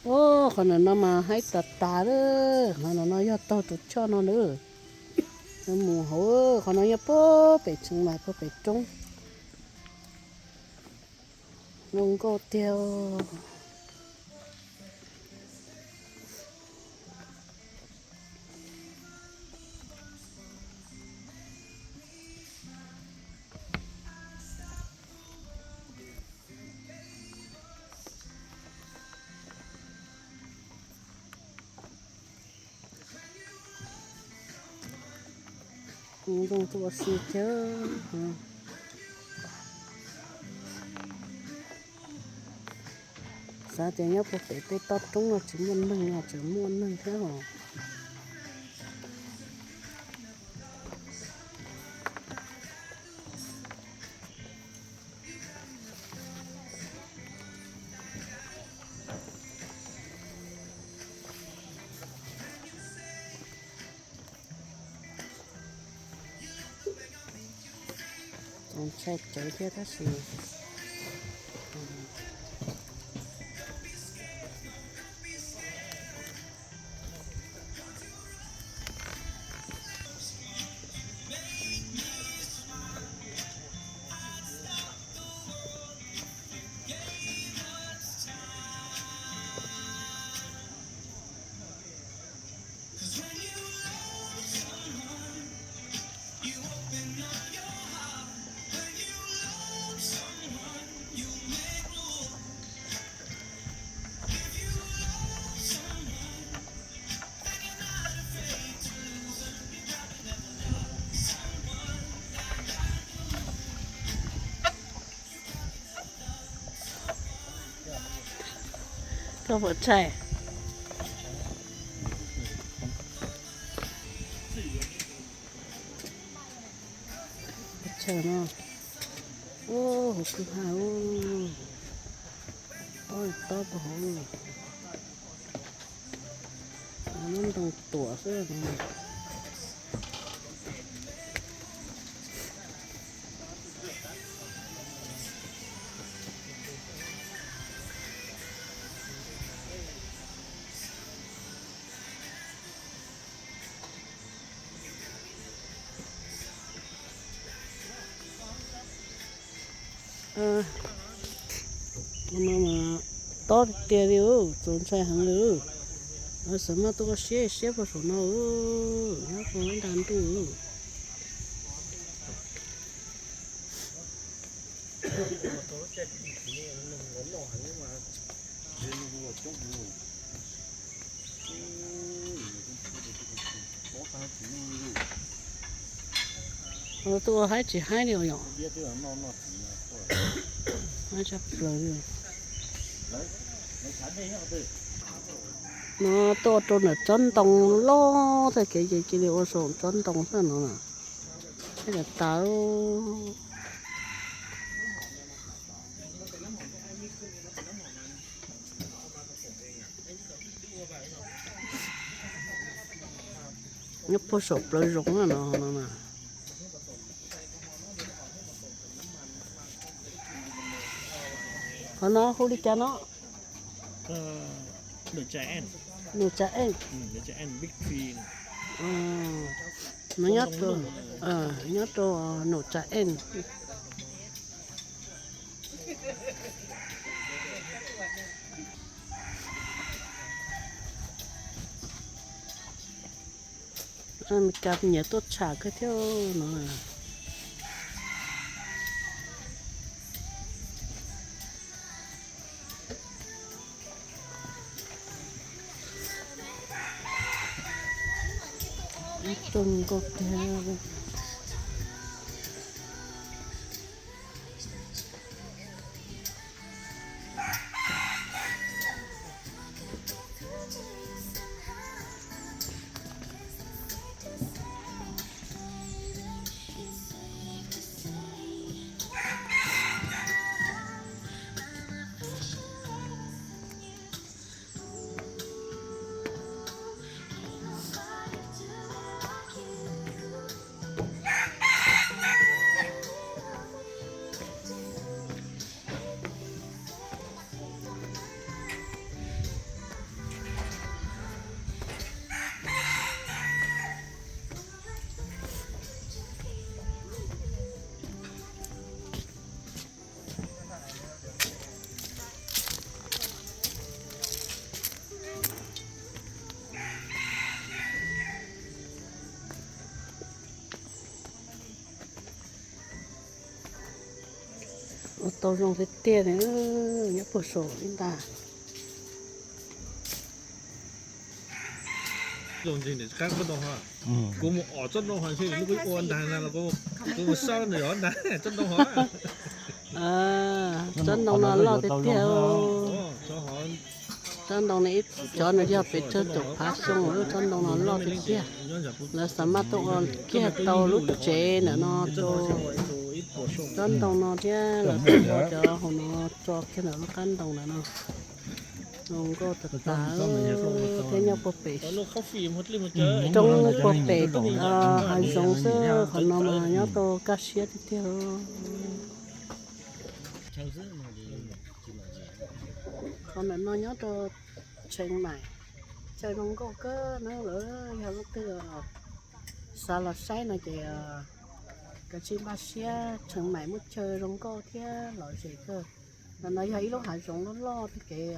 Qhov no no mas haib tas tas lawm, qhov no no yog taug tus choj no lawm. Mus hauv qhov no yog puag pem tsev mas puag pem roob. Zoo nkauj tiag. Zoo tuaj ua si thiab. Xav tias nyob puag pem tej toj roob no tsis muaj neeg no tseem muaj neeg thiab os. Txaus ntshai tsawv thiab tab sis Koj puas tshais? Chaw no, hauv kwj ha, tob puag hauv, lub ntoo tuam xwb. No mas tob tiag li, txaus ntshai heev li. Xav mas tuaj ua siab siab puag saum no, nyob puag nram ntuj. Tuaj ua haib tsis haib li os yom. Haib tshaj plaws li. No tuaj ua rau ntawm tsob ntoo loj tag kev ces cia li ua saum tsob ntoo xwb no na. Haib tas tas. Nyob puag saum plawv zoov no no. Qhov no hu li cas no? Num Tsa Eej. No nyob rau Num Tsa Eej. Mes kas nyiam tuaj tsham kawg thiab no. Zoo nkauj tiag. Tau zoo tiag tiag li, nyob puag saum ib ntag. Kuv mus ob tsob ntoo ho, ua ntag no los kuv mus xauj nws ob ntag tsob ntoo ho. Tsob ntoo no loj tiag tiag. Tsob ntoo no ib cov no yog pes tsawg caum phav xyoo, tsob ntoo no loj tiag tiag. Lawv xav mas tuaj ua kiag tau lub tsev ntawm no rau tsob ntoo no thiab lawv tuaj ua cov hauv no tso kiag ntawm lub qab ntoo ntawm no. Zoo nkauj tas tas thiab nyob puag pem roob, puag pem hav zoov xwb, qhov no mas nyob tau kaj siab tiag tiag. Qhov ntawm no nyob rau Tsheej Maim, chaw zoo nkauj kawg na. Lawv yog leej twg xav los saib no ces kav tsij npaj siab, Tsheej Maim muaj chaw zoo nkauj thiab lom zem kawg. Ntawm no yog ib lub hav zoov loj loj thiab kev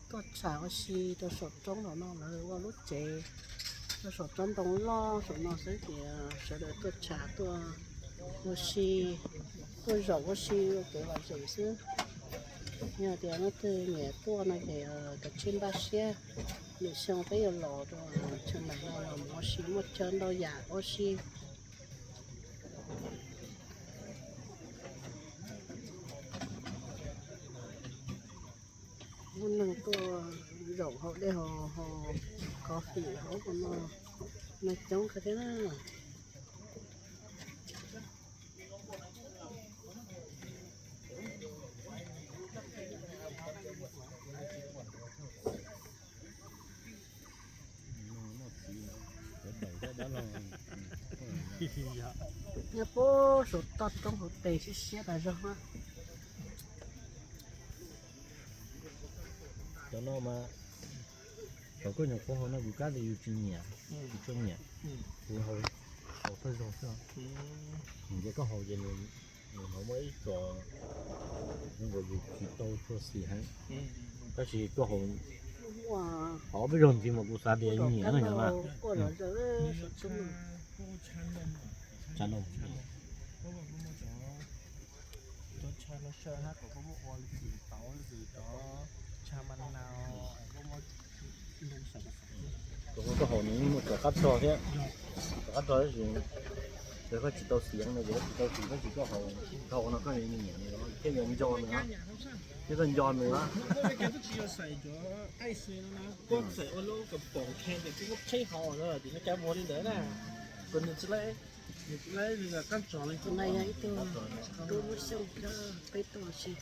tuaj tsham ua si rau saum roob no, lawv ua lub tsev rau saum tsob ntoo loj saum no xwb ces sawv daws tuaj tsham tuaj ua si, tuaj zaum ua si ua kev lom zem xwb. Yog tias leej twg nyiam tuaj no ces kav tsij npaj siab, lwm xyoo peb yuav los rau Tsheej Maim no los mus ua si, muaj chaw ntau yam ua si. Muaj neeg tuaj zaum haus dej haus coffee hauv no, neeg coob kawg thiab na. Nyob puag saum toj roob hauv pes siab siab tas zog. Cov no mas thaum koj nyuam qhuav haus no kuv kab tias yus tsis nyiam, yus tsis nyiam, kuv haus thawj zaug xwb. Nws ces koj haus ces nws ho muaj ib co zoo nkaus yus tsis tau tshua xis heev, tab sis koj haus ob peb zaug ntxiv mas kuv xav tias nyiam no na. Koj haus nws muaj cov qab rog thiab, cov qab rog tab sis koj tsis tau xis no ces koj tsis tau xis, tab sis koj haus dhau no koj nyiam nws thiab yuav nco nws, thiab koj nco nws. Tus no yog ib tug tub lub xyoo kawg peb tuaj ua si.